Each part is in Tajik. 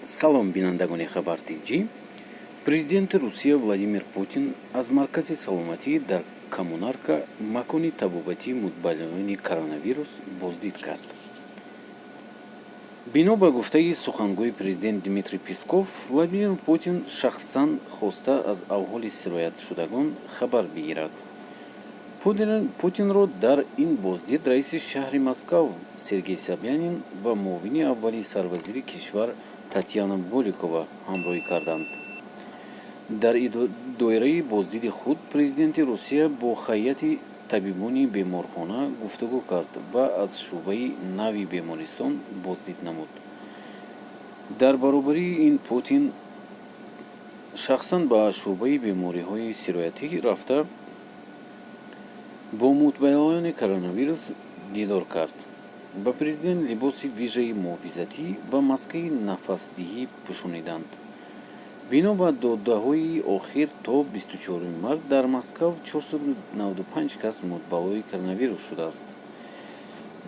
Салом, бинандагони Хабар Тҷ. Президенти Русия Владимир Путин аз маркази саломатӣ дар Коммунарка, макони табобати мубталоёни коронавирус, боздид кард. Бино ба гуфтаи сухангӯи президент Дмитрий Песков, Владимир Путин шахсан хоста аз аҳволи сироятшудагон хабар бигирад. Путинро дар ин боздид раиси шаҳри Москав Сергей Собянин ва муовини аввали сарвазири кишвар Татьяна Голикова ҳамроҳӣ карданд. Дар доираи боздиди худ президенти Русия бо ҳайати табибони беморхона гуфтугӯ кард ва аз шӯъбаи нави бемористон боздид намуд. Дар баробари ин Путин шахсан ба шӯъбаи бемориҳои сироятӣ рафта, бо мубталоёни коронавирус дидор кард. Ба президент либоси вижаи муҳофизатӣ ва маскаи нафасдиҳӣ пӯшониданд. Бино ба додаҳои охир, то 24 март дар Москав 495 кас мубталои коронавирус шудааст.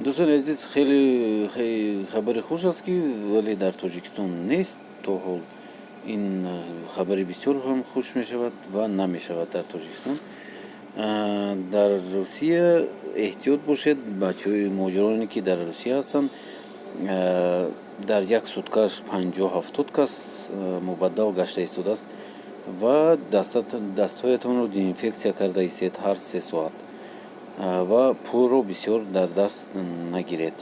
Дӯстони азиз, хеле хабари хуш аст, ки вале дар Тоҷикистон нест то ҳол. Ин хабари бисёр ҳам хуш мешавад ва намешавад дар Тоҷикистон. Дар Русия эҳтиёт бошед, бачаҳои муҳоҷироне, ки дар Русия ҳастанд. Дар як суткаш 50-70 кас мубаддал гашта истодааст ва дастҳоятонро дезинфексия карда истед ҳар 3 соат ва пулро бисёр дар даст нагиред.